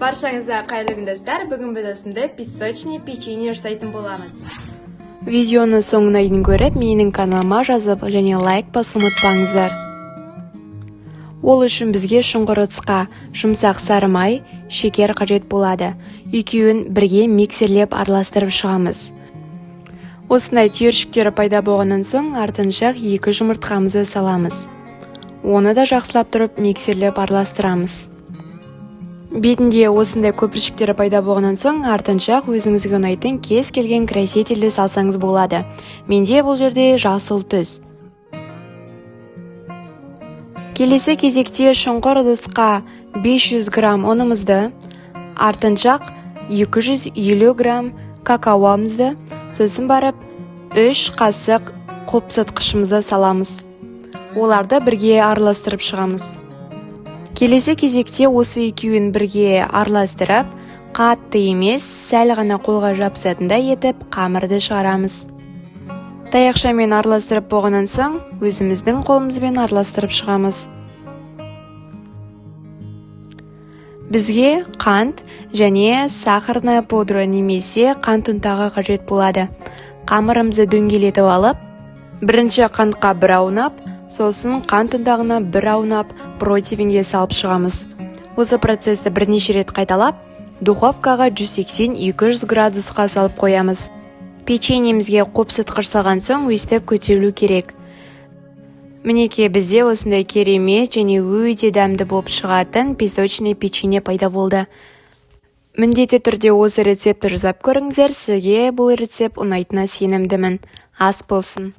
Баршаңызға қайырлы күн, достар! Бүгін біз осындай песочный печенье жасайтын боламыз. Видеоны соңына дейін көріп, менің каналыма жазып және лайк басуды ұмытпаңыздар. Ол үшін бізге шұңғыр ыдысқа жұмсақ сары май, шекер қажет болады. Екеуін бірге миксерлеп араластырып шығамыз. Осындай түйіршіктері пайда болғаннан соң, артынша екі жұмыртқамызды саламыз. Оны да жақсылап тұрып миксерлеп араластырамыз. Бетінде осындай көпіршіктері пайда болғаннан соң, артынша өзіңізге ұнайтын кез келген красительді салсаңыз болады. Менде бұл жерде жасыл түс. Келесі кезекте шұңқыр ыдысқа 500 грамм ұнымызды, артынша 250 грамм какаомызды, сосын барып 3 қасық қопсытқышымызды саламыз. Оларды бірге араластырып шығамыз. Келесі кезекте осы екеуін бірге араластырып, қатты емес, сәл ғана қолға жабысатындай етіп қамырды шығарамыз. Таяқшамен араластырып болғаннан соң, өзіміздің қолымызбен араластырып шығамыз. Бізге қант және сахарная пудра немесе қант ұнтағы қажет болады. Қамырымызды дөңгелетіп алып, бірінші қантқа бір аунап, сосын қант ұнтағына бір аунап, противеньге салып шығамыз. Осы процесті бірнеше рет қайталап, духовкаға 180-200 градусқа салып қоямыз. Печеньемізге қопсытқыш салған соң, өстіп көтерілу керек. Мінекей, бізде осындай керемет және өте дәмді болып шығатын песочный печенье пайда болды. Міндетті түрде осы рецептті жасап көріңіздер, сізге бұл рецепт ұнайтынына сенімдімін. Ас болсын.